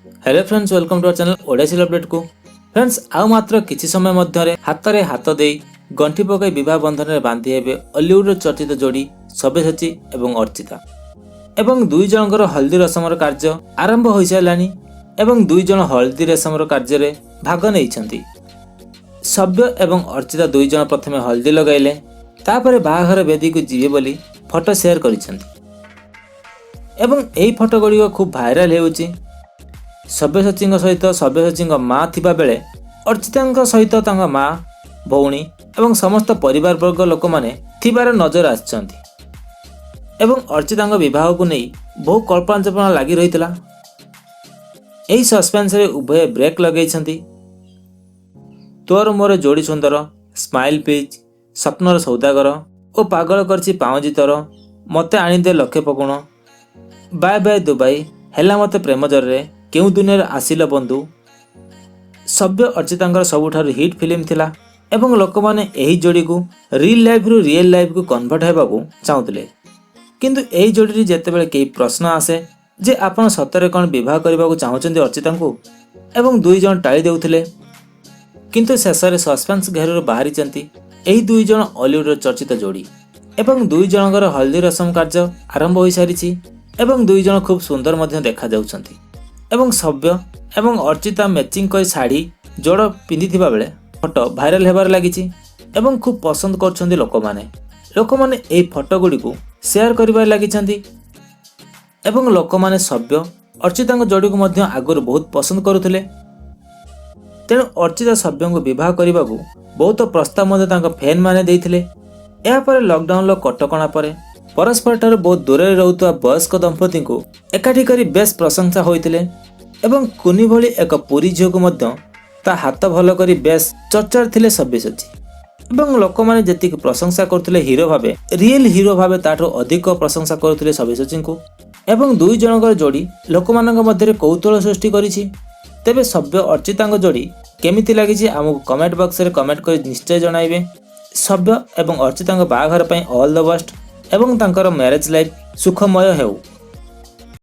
Hello friends, welcome to our channel Odia serial ଅପଡେଟ୍କୁ। Friends, ଆଉ ମାତ୍ର କିଛି ସମୟ ମଧ୍ୟରେ ହାତରେ ହାତ ଦେଇ ଗଣ୍ଠି ପକାଇ ବିବାହ ବନ୍ଧନରେ ବାନ୍ଧି ହେବେ ଅଲିଉଡର ଚର୍ଚ୍ଚିତ ଯୋଡ଼ି ସବ୍ୟସାଚୀ ଏବଂ ଅର୍ଚ୍ଚିତା। ଏବଂ ଦୁଇ ଜଣଙ୍କର ହଳଦୀ ରସମର କାର୍ଯ୍ୟ ଆରମ୍ଭ ହୋଇସାରିଲାଣି ଏବଂ ଦୁଇ ଜଣ ହଳଦୀ ରସମର କାର୍ଯ୍ୟରେ ଭାଗ ନେଇଛନ୍ତି। ସବ୍ୟ ଏବଂ ଅର୍ଚ୍ଚିତା ଦୁଇ ଜଣ ପ୍ରଥମେ ହଳଦୀ ଲଗାଇଲେ, ତାପରେ ବାହାଘର ବେଦୀକୁ ଯିବେ ବୋଲି ଫଟୋ ସେୟାର କରିଛନ୍ତି ଏବଂ ଏହି ଫଟୋ ଗୁଡ଼ିକ ଖୁବ୍ ଭାଇରାଲ ହେଉଛି। ସବ୍ୟସାଚୀଙ୍କ ସହିତ ସବ୍ୟସାଚୀଙ୍କ ମା ଥିବା ବେଳେ ଅର୍ଚ୍ଚିତାଙ୍କ ସହିତ ତାଙ୍କ ମା, ଭଉଣୀ ଏବଂ ସମସ୍ତ ପରିବାର ବର୍ଗ ଲୋକମାନେ ଥିବାର ନଜର ଆସିଛନ୍ତି। ଏବଂ ଅର୍ଚ୍ଚିତାଙ୍କ ବିବାହକୁ ନେଇ ବହୁ କଳ୍ପନା ଲାଗି ରହିଥିଲା। ଏହି ସସ୍ପେନ୍ସରେ ଉଭୟ ବ୍ରେକ୍ ଲଗାଇଛନ୍ତି। ତୋର ମୋର ଯୋଡ଼ି ସୁନ୍ଦର, ସ୍ମାଇଲ୍ ପ୍ଲିଜ୍, ସ୍ୱପ୍ନର ସୌଦାଗର ଓ ପାଗଳ କରିଛି ପାଉଁଜି ତୋର, ମତେ ଆଣିଦେ ଲକ୍ଷେ ପଗୁଣ, ବାଏ ବାଏ ଦୁବାଇ, ହେଲା ମତେ ପ୍ରେମ ଜରରେ, କେଉଁ ଦୁନିଆରେ ଆସିଲ ବନ୍ଧୁ ସବ୍ୟ ଅର୍ଚ୍ଚିତାଙ୍କର ସବୁଠାରୁ ହିଟ୍ ଫିଲ୍ମ ଥିଲା ଏବଂ ଲୋକମାନେ ଏହି ଯୋଡ଼ିକୁ ରିଲ୍ ଲାଇଫ୍ରୁ ରିଏଲ୍ ଲାଇଫ୍କୁ କନଭର୍ଟ ହେବାକୁ ଚାହୁଁଥିଲେ। କିନ୍ତୁ ଏହି ଯୋଡ଼ିରେ ଯେତେବେଳେ କେହି ପ୍ରଶ୍ନ ଆସେ ଯେ ଆପଣ ସତରେ କ'ଣ ବିବାହ କରିବାକୁ ଚାହୁଁଛନ୍ତି ଅର୍ଚ୍ଚିତାଙ୍କୁ, ଏବଂ ଦୁଇ ଜଣ ଟାଳି ଦେଉଥିଲେ। କିନ୍ତୁ ଶେଷରେ ସସ୍ପେନ୍ସ ଘେରରୁ ବାହାରିଛନ୍ତି ଏହି ଦୁଇ ଜଣ ଅଲିଉଡର ଚର୍ଚ୍ଚିତ ଯୋଡ଼ି ଏବଂ ଦୁଇ ଜଣଙ୍କର ହଳଦୀ ରସମ କାର୍ଯ୍ୟ ଆରମ୍ଭ ହୋଇସାରିଛି ଏବଂ ଦୁଇ ଜଣ ଖୁବ୍ ସୁନ୍ଦର ମଧ୍ୟ ଦେଖାଯାଉଛନ୍ତି। ଏବଂ ସବ୍ୟ ଏବଂ ଅର୍ଚ୍ଚିତା ମ୍ୟାଚିଂ କରି ଶାଢ଼ୀ ଯୋଡ଼ ପିନ୍ଧିଥିବା ବେଳେ ଫଟୋ ଭାଇରାଲ ହେବାରେ ଲାଗିଛି ଏବଂ ଖୁବ୍ ପସନ୍ଦ କରୁଛନ୍ତି ଲୋକମାନେ। ଲୋକମାନେ ଏହି ଫଟୋ ଗୁଡ଼ିକୁ ସେୟାର କରିବାରେ ଲାଗିଛନ୍ତି ଏବଂ ଲୋକମାନେ ସବ୍ୟ ଅର୍ଚ୍ଚିତାଙ୍କ ଯୋଡ଼ିକୁ ମଧ୍ୟ ଆଗରୁ ବହୁତ ପସନ୍ଦ କରୁଥିଲେ। ତେଣୁ ଅର୍ଚ୍ଚିତା ସବ୍ୟଙ୍କୁ ବିବାହ କରିବାକୁ ବହୁତ ପ୍ରସ୍ତାବ ମଧ୍ୟ ତାଙ୍କ ଫ୍ୟାନ୍ ମାନେ ଦେଇଥିଲେ। ଏହାପରେ ଲକଡାଉନର କଟକଣା ପରେ ପରସ୍ପରଠାରୁ ବହୁତ ଦୂରରେ ରହୁଥିବା ବୟସ୍କ ଦମ୍ପତିଙ୍କୁ ଏକାଠି କରି ବେଶ୍ ପ୍ରଶଂସା ହୋଇଥିଲେ ଏବଂ କୁନି ଭଳି ଏକ ପୁରୀ ଝିଅକୁ ମଧ୍ୟ ତା ହାତ ଭଲ କରି ବେଶ୍ ଚର୍ଚ୍ଚାରେ ଥିଲେ ସବ୍ୟସାଚୀ। ଏବଂ ଲୋକମାନେ ଯେତିକି ପ୍ରଶଂସା କରୁଥିଲେ ହିରୋ ଭାବେ, ରିଏଲ ହିରୋ ଭାବେ ତାଠୁ ଅଧିକ ପ୍ରଶଂସା କରୁଥିଲେ ସବ୍ୟସାଚୀଙ୍କୁ। ଏବଂ ଦୁଇ ଜଣଙ୍କର ଯୋଡ଼ି ଲୋକମାନଙ୍କ ମଧ୍ୟରେ କୌତୂହଳ ସୃଷ୍ଟି କରିଛି। ତେବେ ସବ୍ୟ ଅର୍ଚ୍ଚିତାଙ୍କ ଯୋଡ଼ି କେମିତି ଲାଗିଛି, ଆମକୁ କମେଣ୍ଟ ବକ୍ସରେ କମେଣ୍ଟ କରି ନିଶ୍ଚୟ ଜଣାଇବେ। ସବ୍ୟ ଏବଂ ଅର୍ଚ୍ଚିତାଙ୍କ ବାହାଘର ପାଇଁ ଅଲ୍ the best ଏବଂ ତାଙ୍କର ମ୍ୟାରେଜ୍ ଲାଇଫ୍ ସୁଖମୟ ହେଉ।